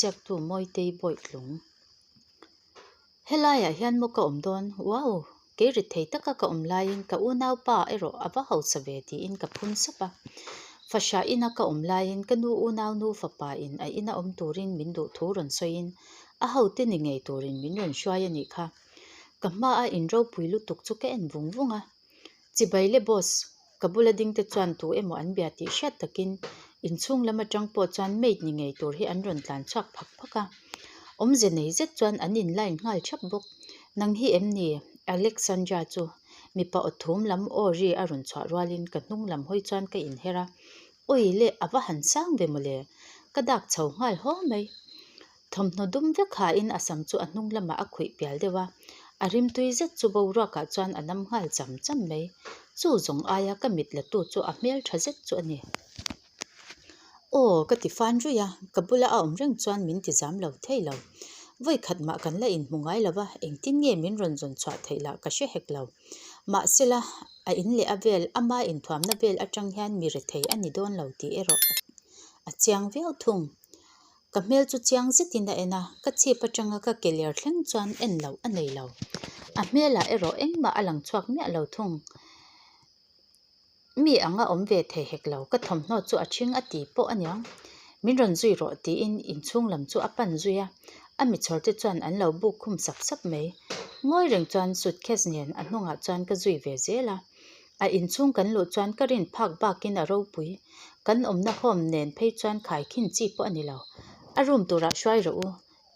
Ziaktu Mawitei Bawitlung. Helaiah hian maw ka awm dawn? Wow! Kei rit thei taka ka awm laiin ka unaupa erawh a va hausa ve tiin ka phun sap a. Fahrah ina ka awm laiin ka nu unaunu fapa in a ina awm turin min duh thu rawn sawiin a hote ni ngei turin min rawn hruai a nih kha. Ka hmaa in ropui lutuk chu ka en vung vung a. Chibai le boss, ka bula ding te chuan tu emaw an bia tih hriat takin inchhung lam atang pawh chuan maid ni ngei tur hi an rawn tlan chhuak phak phak a. Awmze nei zet chuan an in line nghal thap bawk. Nang hi em ni? Alexandra chu mipa aw thum lam aw ri a rawn chhuah rualin ka hnung lam hawi chuan ka inher a. Awi le, a va han sang ve mawle. Ka dak chho nghal haw mai. Thawmhnaw dum vek hain a sam chu a hnung lamah a khuih pial deuh a, a rimtui zet chu boruakah chuan a nam nghal cham cham mai. Chu zawng aia ka mit la tu chu a hmel tha zet chu a ni. Aw, ka ti fan ruih a, ka bula a awm reng chuan min ti zam lo thei lo. Vawi khat mah kan la inhmu ngai lo va, engtin nge min rawn zawn chhuah theih lah ka hre hek lo. Mahsela, a in leh a vel, ama inthuamna vel atang hian mi rethei a ni dawn lo tih erawh a chiang viau thung. Ka hmel chu chiang zetin a en a, ka chhip atanga ka ke ler thleng chuan en loh a nei lo. A hmelah erawh engmah a lang chhuak miah lo thung. Mi anga awm ve thei hek lo, ka thawmhnaw chu a ṭhing a ti pawh a niang. Min rawn zui rawh tiin inchhung lam chu a pan zui a, a mi chhawr te chuan an lo buk khum sap sap mai. Ngawi reng chuan suitcase nen a hnungah chuan ka zui ve zel a. A inchhung kan luh chuan ka rin phak bakin a ropui. Kan awmna home nen phei chuan khaikhin chi pawh a ni lo. A room turah hruai rawh u.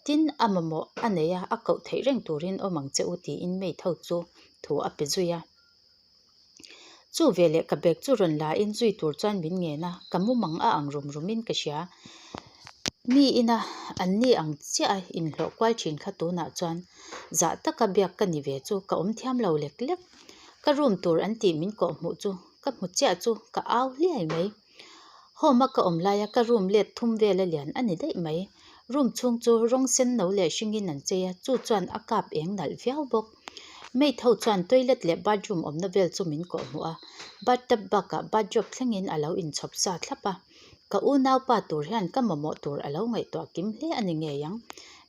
Tin, a mamawh a nei a, a koh theih reng turin awm ang che u tiin maid ho chu thu a pe zui a. Chu veleh ka bag chu rawn la in zui tur chuan min ngen a, ka mumang a ang rum rum in ka hria. Mi ina an ni ang chiah a inhlawh kual thin kha tunah chuan zah taka biak ka ni ve chu ka awm thiam lo lek lek. Ka room tur an tih min kawh hmuh chu ka hmu chiah chu ka au hliai mai. Home a ka awm laia ka room let thum vel a lian a ni daih mai. Room chhung chu rawng sen no leh hringin an chei a, chu chuan a kap eng nalh viau bawk. Maid ho chuan toilet leh bathroom awmna vel chu min kawh hmuh a, bathtub bakah bathrobe thlengin a lo inchhawp sa thlap a. Ka unaupa tur hian ka mamawh tur a lo ngaihtuah kim hle a ni ngei ang.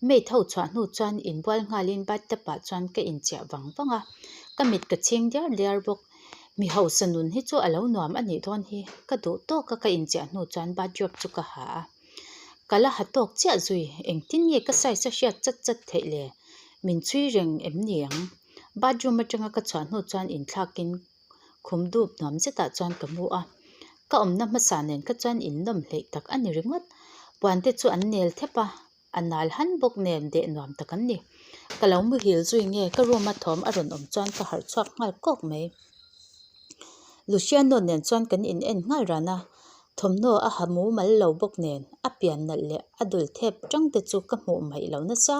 Maid ho chhuah hnu chuan inbual nghalin bathtub ah chuan ka inchiah vang vang a, ka mit ka chhing diar diar bawk. Mi hausa nun hi chu a lo nuam a nih dawn hi, ka duh tawka ka inchiah hnu chuan bathrobe chu ka ha a. Ka la ha tawk chiah zui, engtin nge ka size a hriat chat chat theih le? Min chhui reng em ni ang? Bathroom atanga ka chhuah hnu chuan inthlakin khum dup nuam zetah chuan ka mu a, ka awmna hmasa nen kha chuan innawm hleih tak a ni ringawt. Puan te chu an nel thep a, a nal han bawk nen deh nuam tak an ni. Ka lo muhil zui nge ka room a thawm a rawn awm chuan ka harh chhuak nghal kawk mai. Luciano nen chuan kan in en nghal ran a, thawmhnaw a ha mumal lo bawk nen a pian nalh leh a dul thep tang te chu ka hmuh maih lo nasa.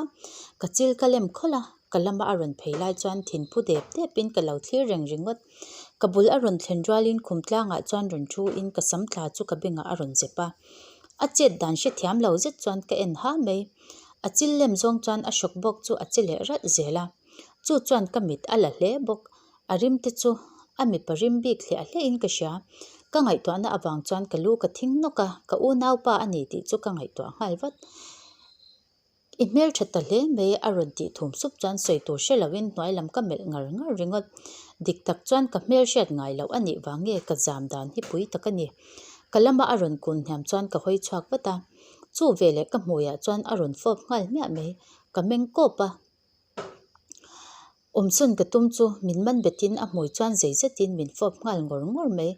Ka chil ka lem khawlh a, ka lama a rawn phei lai chuan thinphu dep dep in ka lo thlir reng ringawt. Ka bul a rawn thlen rualin khum tlangah chuan rawn thu in ka sam thla chu ka bengah a rawn zep a. A chet dan hrethiam lo zet chuan ka en ha mai. A chil lem zawng chuan a hrawk bawk chu a che leh ralh zel a. Chu chuan ka mit a la hle bawk. A rim te chu a mipa rim bik hliah hliahin ka hria. Ka ngaihtuahna avang chuan ka lu ka thing nawk a, ka unaupa a ni tih chu ka ngaihtuah nghal vat. I hmel tha ta hle mai a rawn tih thum sup chuan sawi tur hre loin hnuai lam ka melh ngar ngar ringawt. Dik tak chuan ka hmel hriat ngai loh a nih vang nge ka zam dan hi pui tak a ni. Ka lama a rawn kun hniam chuan ka hawi chhuak vat a. Chu veleh ka hmuiah chuan a rawn fawp nghal hmiah mai. Ka meng kawp a. Awmsawn ka tum chu min man betin a hmui chuan zei zetin min fawp nghal ngawr ngawr mai.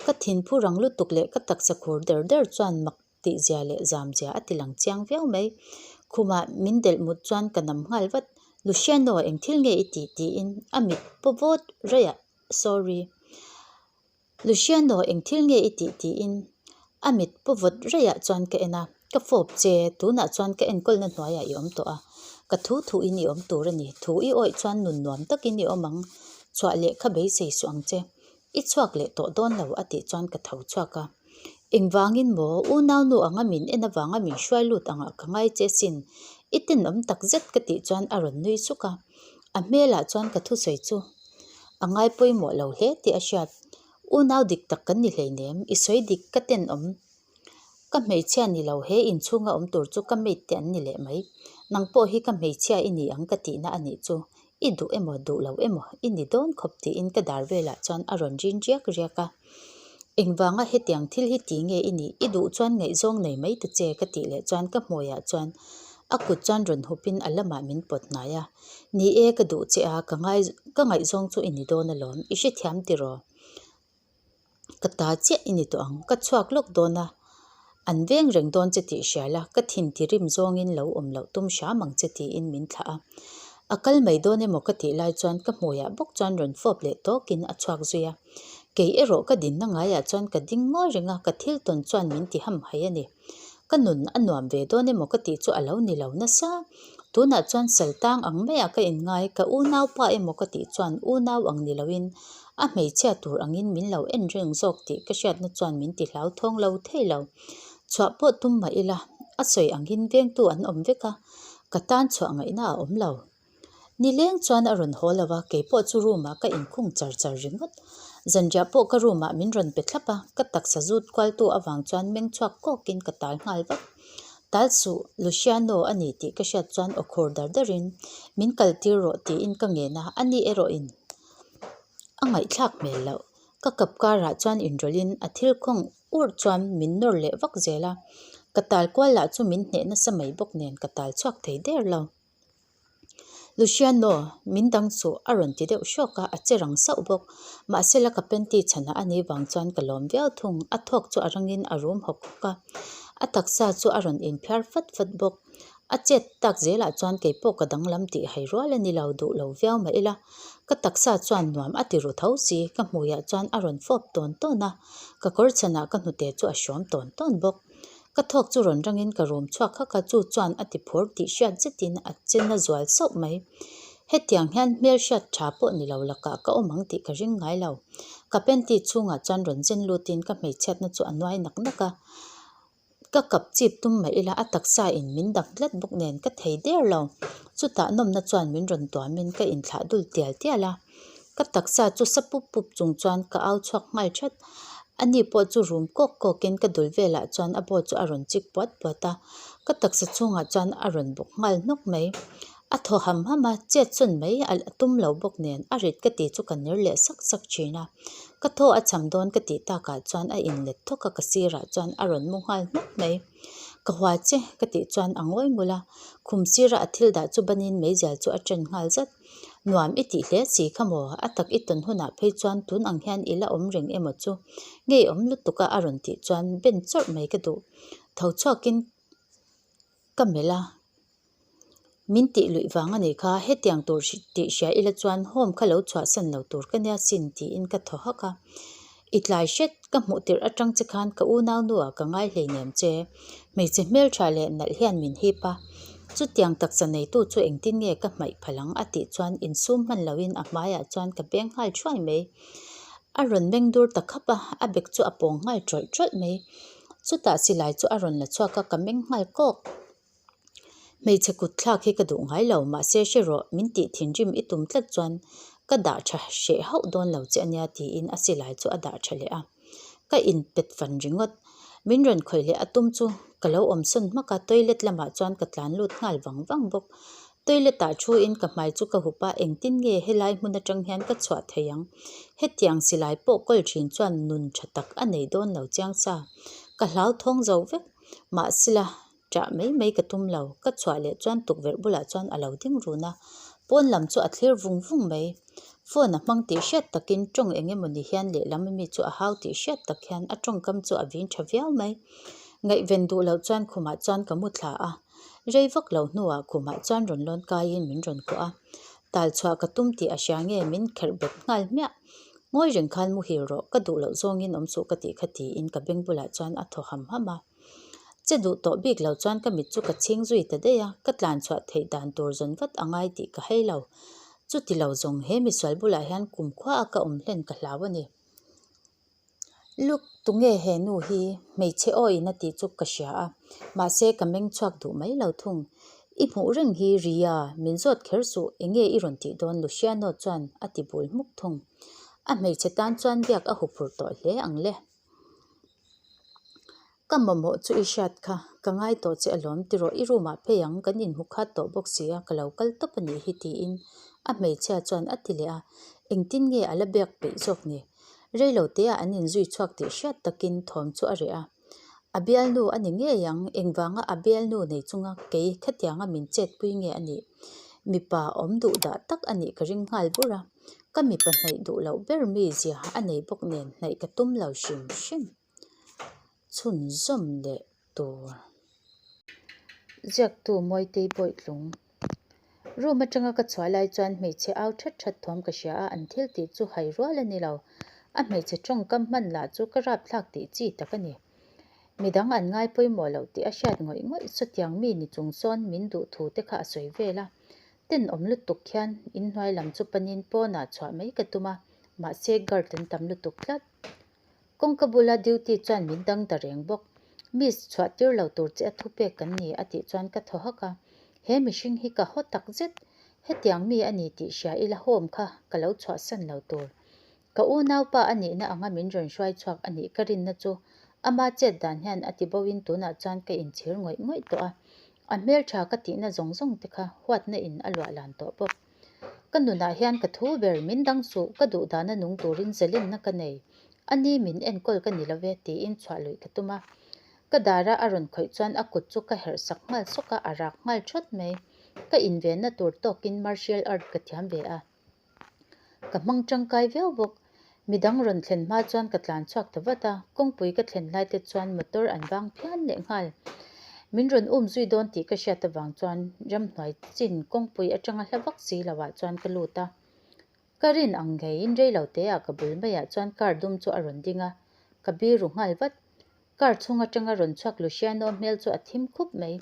Ka thinphu rang lutuk leh ka taksa khur der der chuan mak tih zia leh zam zia a ti lang chiang viau mai. Khumah min delh mut chuan ka nam nghal vat. Luciano eng thil nge i tih tiin a mit paw vawt raih a, sorry. Luciano eng thil nge i tih tiin a mit paw vawt raih ah chuan ka en a, ka fawp che, tunah chuan ka enkawlna hnuaiah i awm tawh a, ka thu thuin i awm tur a ni, thu i awih chuan nun nuam takin i awm ang, chhuah leh kha beisei suh ang che, i chhuak leh tawh dawn lo a tih chuan ka tho chhuak a, engvangin maw unau nu anga min en avanga min hruai lut angah ka ngai che sin, i tenawm tak zet ka tih chuan a rawn nui suk a. A hmelah chuan ka thusawi chu a ngai pawimawh lo hle tih a hriat. Unau dik tak kan ni hleinem, i sawi dik ka tenawm. Ka hmeichhia ni lo, he inchhunga awm tur chu ka maid te an ni leh mai. Nang pawh hi ka hmeichhia i ni ang ka tihna a nih chu. I duh emaw duh lo emaw i ni dawn khawp tiin ka dar velah chuan a rawn rin riak riak a. Engvanga hetiang thil hi ti nge i nih? I duh chuan ngaihzawng nei mai ta che ka tih leh chuan ka hmuiah chuan a kut chuan rawn hupin a lamah min pawt hnai a. Ni e, ka duh che a, ka ngai ka ngaihzawng chu i ni dawn alawm, i hrethiam tiraw? Ka ta chiah i ni tawh ang, ka chhuak lawk dawn a, an veng reng dawn che tih hria la, ka thin ti rim zawngin lo awm loh tum hram ang che tiin min thlah a. A kal mai dawn emaw ka tih lai chuan ka hmuiah bawk chuan rawn fawp leh tawkin a chhuak zui a. Kei erawh ka dinna ngaiah chuan ka ding ngawi reng a, ka thil tawn chuan min ti ham hai a ni. Ka nun a nuam ve dawn emaw ka tih chu a lo ni lo nasa. Tunah chuan sal tang ang maiah ka inngai, ka unaupa emaw ka tih chuan unau ang ni loin a hmeichhia tur angin min lo en reng zawk tih ka hriatna chuan min ti hlauthawng lo thei lo. Chhuah pawh tum mah ila, a sawi angin vengtu an awm vek a, ka tan chhuah ngaihna a awm lo. Nileng chuan a rawn haw lo a, keipawh chu room ah ka inkhung char char ringawt. Zanriah pawh ka room ah min rawn pe thlap a, ka taksa zut kual tu avang chuan meng chhuak kawkin ka tal nghal vak. Tal suh, Luciano a ni tih ka hriat chuan aw khur dar darin, Min kal tir rawh tiin ka ngen a, ani erawhin a ngaihthlak hmel loh. Ka kap karah chuan inrawlhin a thil khawng urh chuan min nawr leh vak zel a, ka tal kual lah chu min hneh nasa mai bawk nen ka tal chhuak thei der lo. Luciano, min dang suh a rawn ti deuh hrawk a, a che rang sauh bawk. Mahse la ka panty chhanah a nih vang chuan ka lawm viau thung, a thawk chu a rangin a rum hawk hawk a, a taksa chu a rawn inphiar fat fat bawk. A chet tak zelah chuan kei pawh ka danglam tih hai rual a ni lo duh lo viau mah ila, ka taksa chuan nuam a ti ru tho si, ka hmuiah chuan a rawn fawp tawn tawn a, ka kawr chhanah ka hnute chu a hrawm tawn tawn bawk. Ka thawk chu rawn rangin ka rum chhuak hak a, chu chuan a ti phur tih hriat zetin a chen a zual sauh mai. Hetiang hian hmel hriat tha pawh ni lo lakah ka awm ang tih ka ring ngai lo. Ka panty chhungah chuan rawn zen lutin ka hmeichhiatna chu a nuai nak nak a. Ka kap chip tum mah ila a taksa in min dang tlat bawk nen ka thei der lo. Chutah nawmna chuan min rawn tuamin ka inthlah dul tial tial a. Ka taksa chu sa pup pup chung chuan ka au chhuak nghal that. Ani pawh chu rum kawk kawkin ka dul velah chuan a baw chu a rawn chik puat puat a, ka taksa chhungah chuan a rawn bawk nghal hnawk mai. A thaw ham ham a, chet sawn mai a tum lo bawk nen a rit ka tih chu ka ner leh sak sak thin a. Ka thaw a cham dawn ka tih takah chuan a inlet thawk a, ka sirah chuan a rawn mu nghal hnawk mai. Ka hua che ka tih chuan a ngawi ngul a, khum sira a thil dah chu banin meizial chu a chen nghal zat. Nuam i tih hle si kha maw? A tak i tawn hunah phei chuan tun ang hian i la awm reng emaw chu? Ngeiawm lutuk a a rawn tih chuan ben chawrh mai ka duh. Tho chhuakin ka melh a, min tih luih vang a nih kha, hetiang tur tih hria ila chuan home kha lo chhuahsan lo tur ka nia sin tiin ka thaw hak a. I tlai hret, ka hmuh tirh atang che khan ka unau nuah ka ngai hleinem che. Hmeichhe hmeltha leh nalh hian min hip a. Chutiang taksa neitu chu engtin nge ka hmaih phalh ang a tih chuan insum hman loin a hmaiah chuan ka beng nghal thuai mai. A rawn meng dur ta khap a, a bek chu a pawng nghal tawlh tawlh mai. Chutah silai chu a rawn la chhuak a, ka meng nghal kawk. Hmeichhe kut thlak hi ka duh ngai lo, mahse hre rawh, min tih thinrim i tum tlat chuan ka dah tha hreh hauh dawn lo che ania tiin a silai chu a dah tha leh a. Ka inpet fan ringawt. Min rawn khawih leh a tum chu ka lo awm sawn hmak a, toilet lamah chuan ka tlan lut nghal vang vang bawk. Toilet ah thu in ka hmai chu ka hup a, engtin nge helai hmun atang hian ka chhuah thei ang? Hetiang silai pawh kawl thin chuan nun tha tak a nei dawn lo chiang sa. Ka hlauthawng zo vek. Mahsela Ṭah mai mai ka tum lo, ka chhuah leh chuan tukverh bulah chuan a lo ding run a, pawn lam chu a thlir vung vung mai. Phone a hmang tih hriat takin ṭawng eng emaw ni hian lehlam ami chu a hau tih hriat tak hian a ṭawngkam chu a vin ṭha viau mai. Ngaihven duh loh chuan khumah chuan ka mu thla a, rei vak lo hnuah khumah chuan rawn lawn kaiin min rawn kuah a, tal chhuah ka tum tih a hria nge min kherh bet nghal hmiah. Ngawi reng khan muhil rawh, ka duh loh zawngin awm suh ka tih kha tiin ka beng bulah chuan a thaw ham ham a. Che duh tawh bik lo chuan ka mit chu ka chhing zui ta daih a, ka tlan chhuah theih dan tur zawn vat a ngai tih ka hei lo. Chuti lo zawng he misual bulah hian kumkhua a ka awm hlen ka hlau a ni. Luke, tunge he nu hi? Hmeichhe aw in a tih chu ka hria a, mahse ka meng chhuak duh mai lo thung. I hmuh reng hi Ria, min zawt kher suh, enge i rawn tih dawn Luciano chuan a ti bul hmuk thung. A hmeichhe tan chuan biak a huphurh tawh hle ang le. Ka mamawh chu i hriat kha, ka ngai tawh che alawm tiraw i room ah phei ang kan inhmu khat tawh bawk si a ka lo kal tawp a nih hi tiin a hmeichhia chuan a ti leh a, engtin nge a la biak peih zawk ni? Reilo te ah an inzui chhuak tih hriat takin thawm chu a reh a, a bialnu a ni ngei ang, engvanga a bialnu nei chunga kei khatianga min chetpui nge a nih? Mipa awm duh dah tak a nih ka ring nghal bur a, ka mipa hnaih duh loh ber mi zia a nei bawk nen hnaih ka tum lo hrim hrim. Chhunzawm leh tur. Ziaktu Mawitei Bawitlung. Room atanga ka chhuah lai chuan hmeichhe au that that thawm ka hria a, an thil tih chu hai rual a ni lo. A hmeichhe tawngkam hman lah chu ka rapthlak tih chi tak a ni. Midang an ngai pawimawh loh tih a hriat ngawih ngawih sawtiang mi ni chung sawn min duh thu te kha a sawi vel a. Tenawm lutuk khian inhnuai lam chu panin pawnah chhuah mai ka tum a, mahse guard an tam lutuk tlat. Kawngka bula duty chuan min dang ta reng bawk. Miss, chhuah tir lo tur che a thupek kan ni a tih chuan ka thaw hak a. He mihring hi ka haw tak zet. Hetiang mi a ni tih hria ila home kha ka lo chhuahsan lo tur. Ka unaupa a nihna anga min rawn hruai chhuak a nih ka rinna chu ama chet dan hian a ti boin tunah chuan ka inchhir ngawih ngawih tawh a. A hmeltha ka tihna zawng zawng te kha huatna in a luah lan tawh bawk. Ka nunah hian ka thu ber min dang suh, ka duh dana nung turin zalenna ka nei. A ni min enkawl ka ni lo ve tiin chhuah luih ka tum a. Ka dara a rawn khawih chuan a kut chu ka herh sak nghal sawk a, a rak nghal thawt mai. Ka invenna tur tawkin martial art ka thiam ve a. Ka hmang tangkai viau bawk. Midang rawn thlen hma chuan ka tlan chhuak ta vat a, kawngpui ka thlen lai te chuan motor an vang phian leh nghal. Min rawn um zui dawn tih ka hriat avang chuan ramhnuai chin kawngpui atanga hla vak si lo ah chuan ka lut a. Ka rin ang ngeiin reilo te ah ka bul maiah chuan car dum chu a rawn ding a, ka biru nghal vat. Car chhung atanga rawn chhuak Luciano hmel chu a thim khup mai.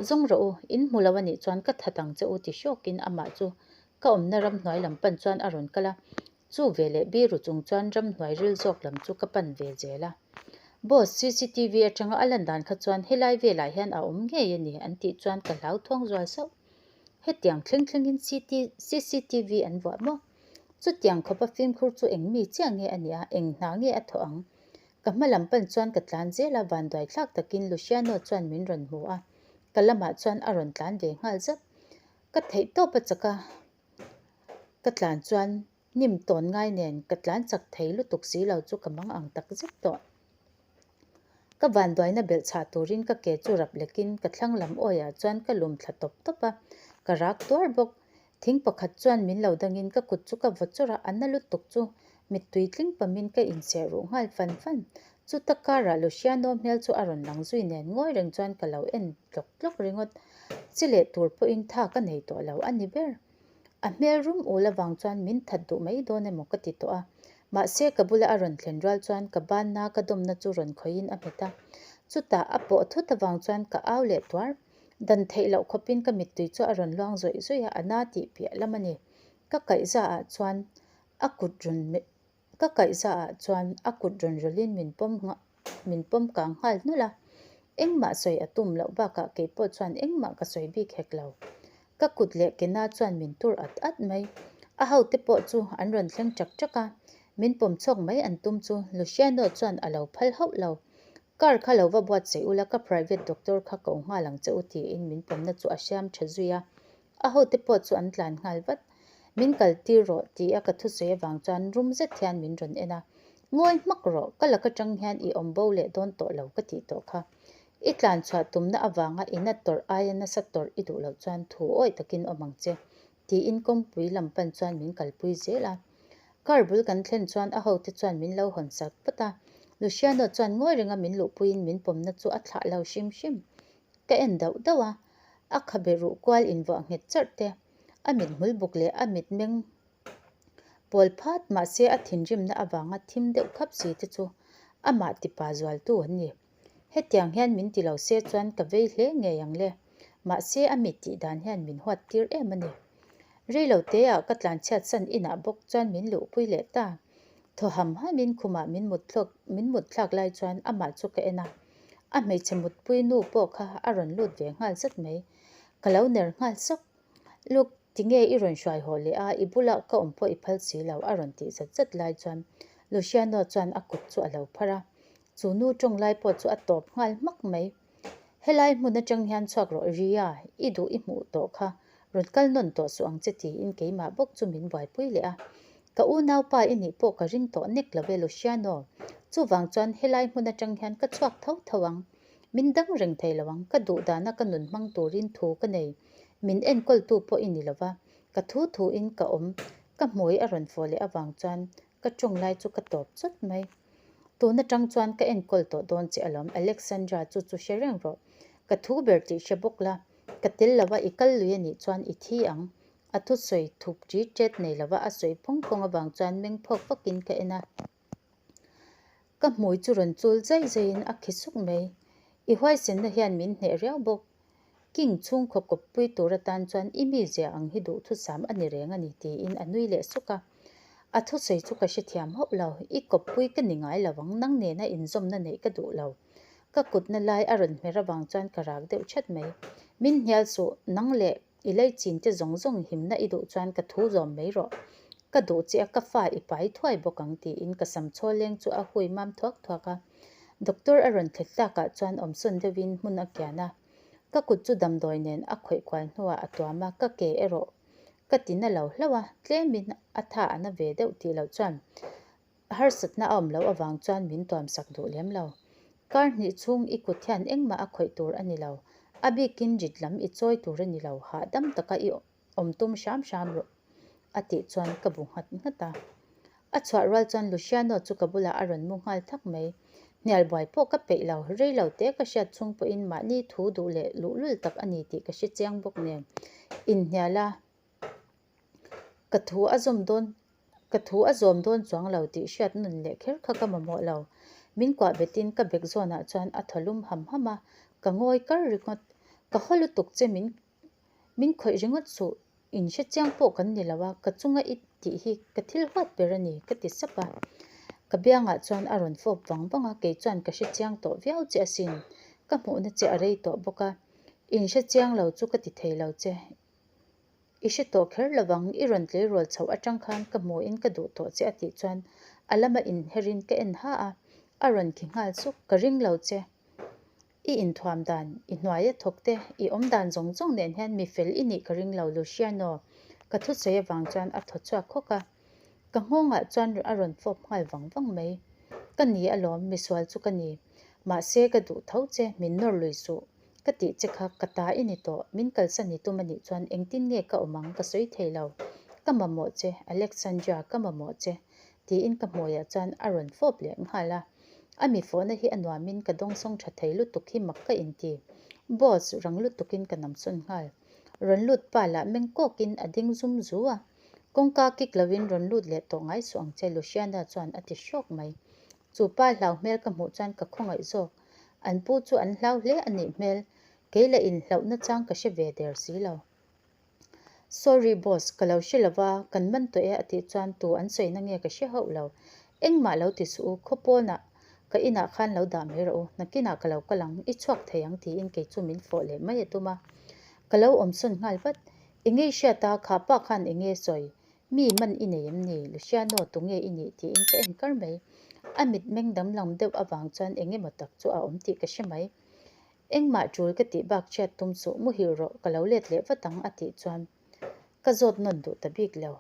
Zawng rawh u, in hmu lo a nih chuan ka that ang che u ti hrawkin amah chu ka awmna ramhnuai lam pan chuan a rawn kal a. Chu veleh biru chung chuan ramhnuai ril zawk lam chu ka pan ve zel a. Boss, cctv atanga a lan dan kha chuan helai velah hian a awm ngei a ni an tih chuan ka hlauthawng zual sauh. Hetiang thleng thlengin cctv an vuah maw? Chutiang khawpa fimkhur chu eng mi chiah nge a nih a, eng hna nge a thawh ang? Ka hma lam pan chuan ka tlan zel a, vanduai thlak takin Luciano chuan min rawn hmu a, ka lamah chuan a rawn tlan ve nghal zat. Ka theih tawp a chak a, ka tlan chuan hnim tawn ngai nen ka tlan chak thei lutuk si lo chu ka mang ang tak zet tawh. Ka vanduaina belh chhah turin ka ke chu rap lekin ka thlang lam awiah chuan ka lum thla tawp tawp a, ka rak tuar bawk. Thing pakhat chuan min lo dangin ka kut chu ka vaw chawrh a, a na lutuk chu mittui tling pamin ka incheh ruh nghal fan fan. Chuta karah Luciano hmel chu a rawn lang zui nen ngawi reng chuan ka lo en tlawk tlawk ringawt. Chi leh tur pawhin tha ka nei tawh lo a ni ber. A hmel rum ul avang chuan min that duh mai dawn emaw ka ti tawh a. Mahse ka bula a rawn thlen rual chuan ka banna ka dawmna chu rawn khawihin a hmet a. Chutah a pawh thut avang chuan ka au leh tuar. Dan theih loh khawpin ka mittui chu a rawn luang zawih zawih a, a na tih piah lam a ni. Ka kaihza ah chuan a kut rawn Ka kaihza ah chuan a kut rawn rawlhin min pawm min pawm kang nghal hnulh a. Engmah sawi a tum loh bakah keipawh chuan engmah ka sawi bik hek lo. Ka kut leh ke na chuan min tur at at mai. A hote pawh chu an rawn thleng ṭak ṭak a, min pawm chhuak mai an tum chu Luciano chuan a lo phal hauh lo. Car kha lo va buatsaih ula ka private doctor kha ko nghal ang che u tiin min pawmna chu a hriam ṭha zui a. A hote pawh chu an tlan nghal vat. Min kal tir rawh ti a ka thusawi avang chuan rum zet hian min rawn en a. Ngawi hmak rawh, ka lak atang hian i awm bo leh dawn tawh lo ka tih tawh kha. I tlan chhuah tumna avanga i na tawrh aia nasa tawrh i duh loh chuan thu awih takin awm ang che tiin kawngpui lam pan chuan min kalpui zel a. Car bul kan thlen chuan a hote chuan min lo hawn sak vat a. Luciano chuan ngawi renga min luhpuiin min pawmna chu a thlah lo hrim hrim. Ka en dauh dauh a, a khabe ruh kual invuah nghet charh te, a mithmul buk leh a mitmeng pawl phat mahse a thinrimna avanga thim deuh khap si te chu amah tipa zualtu an ni. Hetiang hian min ti lo se chuan ka vei hle ngei ang le, mahse a mit tih dan hian min huat tir em a ni. Reilo teah ka tlanchhiat san inah bawk chuan min luhpui leh ta. Thaw ham hamin khumah min mut thlawk min mut thlak lai chuan amah chu ka en a. A hmeichhe mutpui nu pawh kha a rawn lut ve nghal zat mai. Ka lo ner nghal sawk. Luke, tinge i rawn hruai haw leh a, i bulah ka awm pawh i phal si lo a rawn tih zat zat lai chuan Luciano chuan a kut chu a lo phar a. Chu nu tawng lai pawh chu a tawp nghal hmak mai. Helai hmun atang hian chhuak rawh Ria, i duh i hmuh tawh kha, rawn kal nawn tawh suh ang che tiin keimah bawk chu min buaipui leh a. Ka unaupa i nih pawh ka ring tawh nek lo e Luciano, chuvang chuan helai hmun atang hian ka chhuak tho tho ang. Min dang reng thei lo ang, ka duh dana ka nun hmang turin thu ka nei. Min enkawltu pawh i ni lo va, ka thu thuin ka awm, ka hmui a rawn fawh leh avang chuan ka tawng lai chu ka tawp chawt mai. Tun atang chuan ka enkawl tawh dawn che alawm, Alexandra chu chu hre reng rawh. Ka thu ber tih hre bawk la, ka tel lova i kal lui anih chuan i thi ang. A thusawi thup ṭi ṭet nei lova a sawi phawng phawng avang chuan meng phawk vakin ka en a. Ka hmui chu rawn chul zai zaiin a khi suk mai. I huaisenna hian min hneh riau bawk. King chhungkhaw kawppui tur atan chuan i mizia ang hi duhthusam a ni reng a ni tiin a nui leh suk a. A thusawi chu ka hrethiam hauh lo. I kawppui ka ni ngai lo ang, nang nena inzawmna neih ka duh lo. Ka kutna lai a rawn hmer avang chuan ka rak deuh that mai. Min hnial suh, nang leh I lei chin te zawng zawng himna i duh chuan ka thu zawm mai rawh. Ka duh che a, ka fa i pai thuai bawk ang tiin ka sam chhaw leng chu a hui mam thuak thuak a. Doctor a rawn thlet tlakah chuan awmsawn deuhin hmun a kian a. Ka kut chu damdawi nen a khawih kual hnuah a tuam a, ka ke erawh ka ti na lo hlauh a, tlemin a tha a na ve deuh tih loh chuan Harsatna a awm loh avang chuan min tuamsak duh lem lo. Kar hnih chhung i kut hian engmah a khawih tur a ni lo. A bikin rit lam i chawi tur a ni lo, hahdam taka i awm tum hram hram rawh a tih chuan ka bu nghat nghat a. A chhuah rual chuan Luciano chu ka bulah a rawn mu nghal thak mai. Hnial buai pawh ka peih lo, rei lo te ka hriat chhung pawhin mahni thu duh leh luhlul tak a ni tih ka hre chiang bawk nen. Inhnial a. Ka thu a zawm dawn ka thu a zawm dawn chuang lo tih hriat nun leh kher kha ka mamawh lo. Min kuah betin ka bag zawnah chuan a thaw lum ham ham a, ka ngawi kar ringawt. Ka haw lutuk che min min khawih ringawt suh, in hre chiang pawh kan ni lo a, ka chunga i tih hi ka thil huat ber a ni ka ti sap a. Ka biangah chuan a rawn fawp vang vang a, kei chuan ka hre chiang tawh viau che asin, ka hmuhna che a rei tawh bawk a, in hre chiang lo chu ka ti thei lo che. I hre tawh kher lovang, i rawn tleirawl chhoh atang khan ka hmuhin ka duh tawh che a tih chuan a lama inherin ka en ha a, a rawn khi nghal suk, ka ring lo che. I inthuam dan, i hnuaia thawk te, i awm dan zawng zawng nen hian mi fel i nih ka ring lo Luciano, ka thusawi avang chuan a thaw chhuak hawk a. Ka nghawngah chuan a rawn fawp nghal vang vang mai. Ka ni alawm, misual chu ka ni. Mahse ka duh tho che, min nawr lui suh. Ka tih che kha ka ta i ni tawh, min kalsan i tum a nih chuan engtin nge ka awm ang ka sawi thei lo. Ka mamawh che, Alexandra, ka mamawh che, tiin ka hmuiah chuan a rawn fawp leh nghal a. A mi fawhna hi a nuamin ka dawngsawng tha thei lutuk hi mak ka inti. Boss, rang lutukin ka namsawn nghal. Rawn lut pa lah meng kawkin a ding zum zu a. Kawngka kik lovin rawn lut leh tawh ngai suh ang che, Luciana chuan a ti hrawk mai. Chu pa hlau hmel ka hmuh chuan ka khawngaih zawk. An pu chu an hlau hle a nih hmel, kei lah in hlauhna chang ka hre ve der si lo. Sorry boss, ka lo hre lo va, kan man tawh e a tih chuan tu an sawina nge ka hre hauh lo. Engmah lo ti suh u, khaw pawnah ka inah khan lo dah mai rawh u, nakinah ka lo kal ang, i chhuak thei ang tiin kei chu min fawh leh mai a tum a. Ka lo awmsawn nghal vat. Enge i hriat a, kha pa khan enge sawi? Mi man i nei em ni? Luciano tunge i nih tiin ka en kar mai. A mit meng damlam deuh avang chuan eng emaw tak chu a awm tih ka hre mai. Engmah tul ka tih bak chhiat tum suh, muhilh rawh, ka lo let leh vat ang a tih chuan ka zawt nawn duh ta bik lo.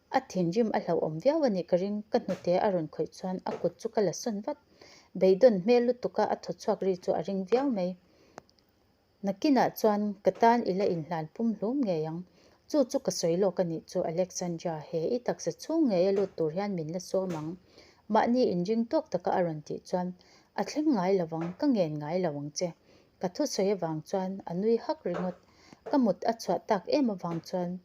A thinrim a hlauhawm viau a nih ka ring, ka hnute a rawn khawih chuan a kut chu ka la sawn vat. Beidawn hmel lutuka a thaw chhuak ri chu a ring viau mai. Nakinah chuan ka tan i la inhlan pum hlum ngei ang. Chu chu ka sawi lawk a nih chu Alexandra, he i taksa chhung ngei a lut tur hian min la sawm ang. Mahni inring tawk taka a rawn tih chuan a thleng ngai lo ang, ka ngen ngai lo ang che. Ka thusawi avang chuan a nui hak ringawt. Ka mut a chhuah tak em avang chuan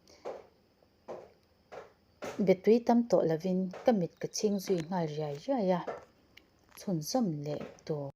be tui tam tawh lovin ka mit ka chhing zui nghal riai riai a, chhunzawm leh tur.